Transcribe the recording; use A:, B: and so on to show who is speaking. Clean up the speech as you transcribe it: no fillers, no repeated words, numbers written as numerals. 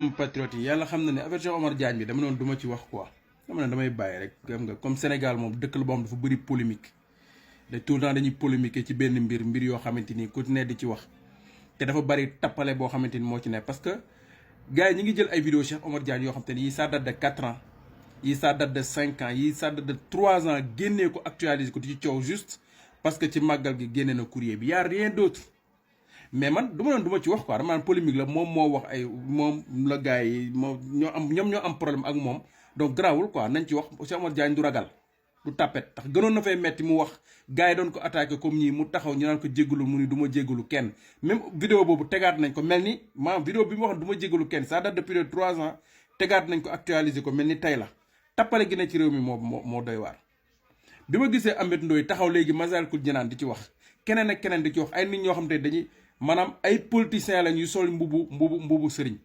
A: patriote yi yàlla xam na ne affaire Cheikh Omar Diagne bi dama noonu duma ci wax quoi dama ne damay bàyyi rek xam nga comme Sénégal moom dëkk la boo xam dafa bëri polémique de tout le temps dañuy polémiquer ci benn mbir yoo xamante ni ku ne di ci wax te dafa bëri tappale boo xamante ni moo ci ne parce que gars yi ñi ngi jël ay vidéo Cheikh Omar Diagne yoo xamante ni yi ça date de 4 ans yi ça date de 5 ans yi ça date de 3 ans génnee ko actualiser ko di ci coow juste parce que ci màggal gi génne na courrier bi y a rien d'autre mais man du ma ci wax quoi dama naan polémique la moom moo wax ay moom la gars yi moom ñoo am problème ak moom donc grawul quoi nañ ci wax Cheikh Omar Diagne du ragal du tapet tax gënoon na fay metti mu wax gars yi doon ko attaqué comme ñii mu taxaw ñu naan ko jéggalu mu ni du ma jéggalu kenn même vidéo boobu tegaat nañ ko mel ni maanaam vidéo bi mu wax du ma jéggalu kenn ça date depuis de 3 ans tegaat nañ ko actualiser ko mel ni tey la tappale gi ne ci réew mi moo doy waar bi ma gisee Ameth Ndoye taxaw léegi Massalikul Jinaan di ci wax keneen ak keneen di ci wax ay nit ñoo xam te dañuy maanaam ay politiciens lañ yu sol mbubu sëriñ